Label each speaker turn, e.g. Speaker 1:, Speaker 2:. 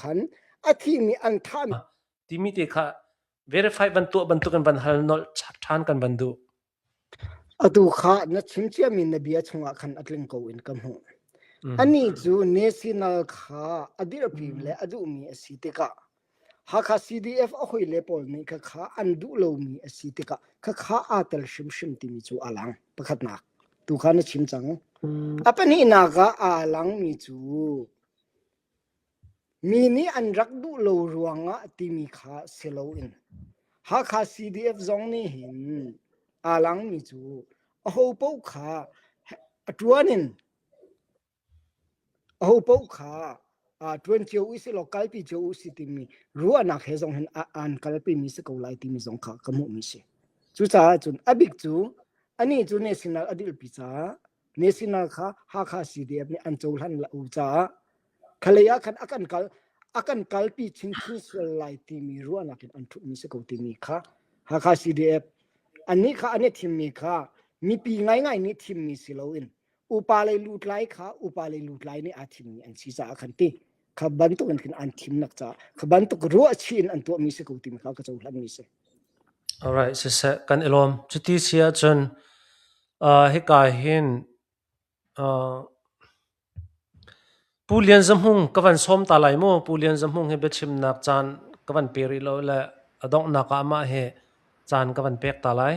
Speaker 1: khan a thimi an thah
Speaker 2: Timi te kha verify van tuah bantukin van hal nolh ṭhan kan van duh.
Speaker 1: Atu kha na chim ciami na bia chungah khan a tling ko in ka hmuh. Anih cu national kha a dirpi le a duhmi a si tikah Hakha CDF a hawile pawl nih khakha an duh lomi a si tikah khakha aa tel hrimhrim timi cu a lang. Pakhatnak, tu kha na chim cang. A pahnihnak ah aa langmi cu Mi nih an rak duh lo ruangah timi kha si loin Hakha CDF zong nih hin aa langmi cu ahopaoh kha a ṭuan in ahopaoh kha ṭuan cio usih law kalpi cio usih timi ruahnak he zong hin an kalpimi si ko lai timi zong kha ka hmuhmi si. Cucaah cun a bik cu anih cu national a dirpi caah national kha Hakha CDF nih an cohlan lo caah Khalei ah khan a kan kal a kan kalpi chinchin sual lai timi ruahnak in an ṭhutmi si ko timi kha Hakha CDF annih kha an i thimmi kha mipi ngaingai nih thimmi si loin upa lei lutlai kha upa lei lutlai nih aa thimmi an si caah khan ti kha bantuk in khin an thimnak caah kha bantuk ruahchih in an tuahmi si ko timi kha ka cohlanmi si.
Speaker 2: Alright, siseh kan i lawm. Cuti si ahcun uh, hika hin uh, Pu Lian Za Hmung ka van sawm ta lai mu. Pu Lian Za Hmung hi biachimnak caan ka van pe rih lo le a donghnak ah amah hi caan ka van pek ta lai.